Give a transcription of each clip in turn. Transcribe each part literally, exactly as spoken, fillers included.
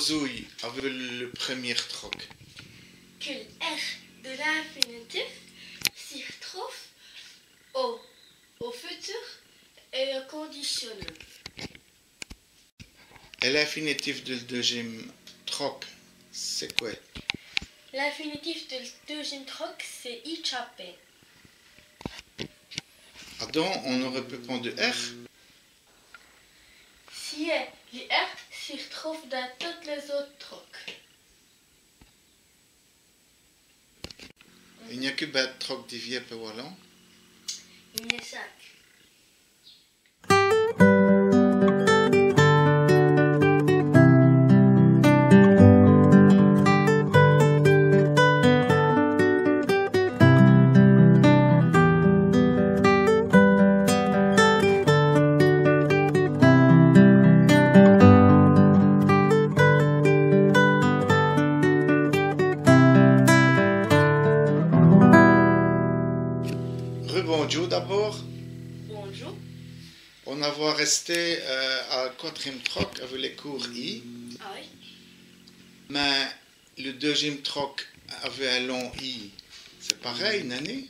Zouye, avou l' preumî troke. Qui l' R di l'infinitif si r'troûve au, au futur èt au conditionnel. Èt l'infinitif dèl deûzinme troke, c'èst qwè ? L'infinitif dèl deûzinme troke, c'èst i tchapè. Adon, on n'âreut pus pont d' R ? Si èt, li R si r'troûve dins totes lès-ôtes trokes. I gn-a qu' bén d' trokes di vièbes è walon ? I gn-a cinq. Rebondjoû d'abôrd. Bondjoû. On-z-aveut rèsté, euh, au qwatrinme troke avou l' coûrt i. Oyi. Mins l' deûzinme troke avou in long i, c'èst parèy, nèni ?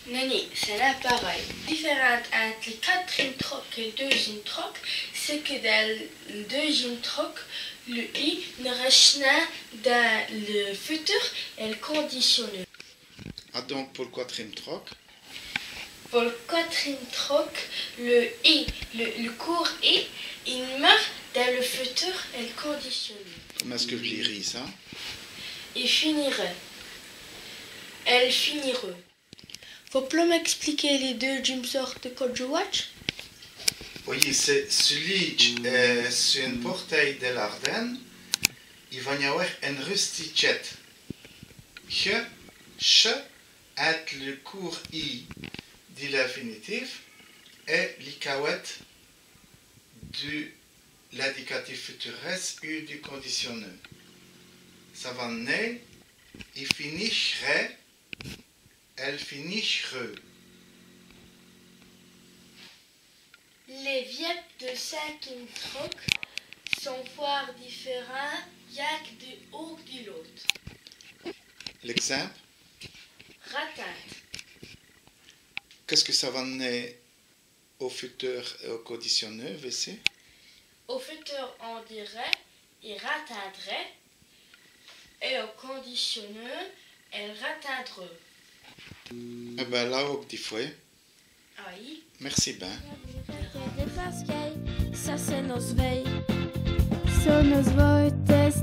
Nèni, ç' n'èst nin parèy. L' difèrince inte l' qwatrinme troke èt l' deûzinme troke, c'èst qui dins l' deûzinme troke, l' i ni rèsse nin dins l' futur èt l' conditionnel. Adon, po l' qwatrinme troke ? Po l' qwatrinme troke, l' i, l', l' coûrt i, i d'meure dins l' futur èt l' conditionnel. Comint ç' qui v'lez dîre ça ? I finirè. Èle finireût. Vos p'lez m'èspliquer lès deûzinmes sôrtes di codjouwâdjes ? Oyi, c'èst su Lîdje, euh, su ène pôrtèye di l'Ârdène, i va gn-awè ène rustichète. Ch, ch, inte l' coûrt i di l'infinitif èt li cawète di l'indicatif futur èt di conditionnel. Ça va nén, i finich'rè, èle finich'reût. Lès vièbes di cinquinme troke sont fwârt difèrints, yinq' d'one di l'ôte. L'ègzimpe ? Ratinde. Qu'èst-ce qui ça va nén au futur èt au conditionnel, vèci ? Au futur, on dîreut, i ratindrè, èt au conditionnel, èle ratindreût. Èt bén, la, on difwèt. Oyi. Mèrci bén. Dès pasquèyes, ça c'èst nosse vèye. Çò-ç' nosse vôyes,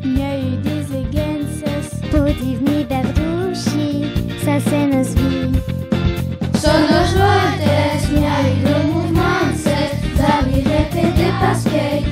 gn-a yeû dès ègènces po div'ni bèrdouchis, ça c'èst nosse vîye. Çò-ç' nosse vôyes, gn-a yeû dès mouv'mints, ça vîreut dès pasquèyes.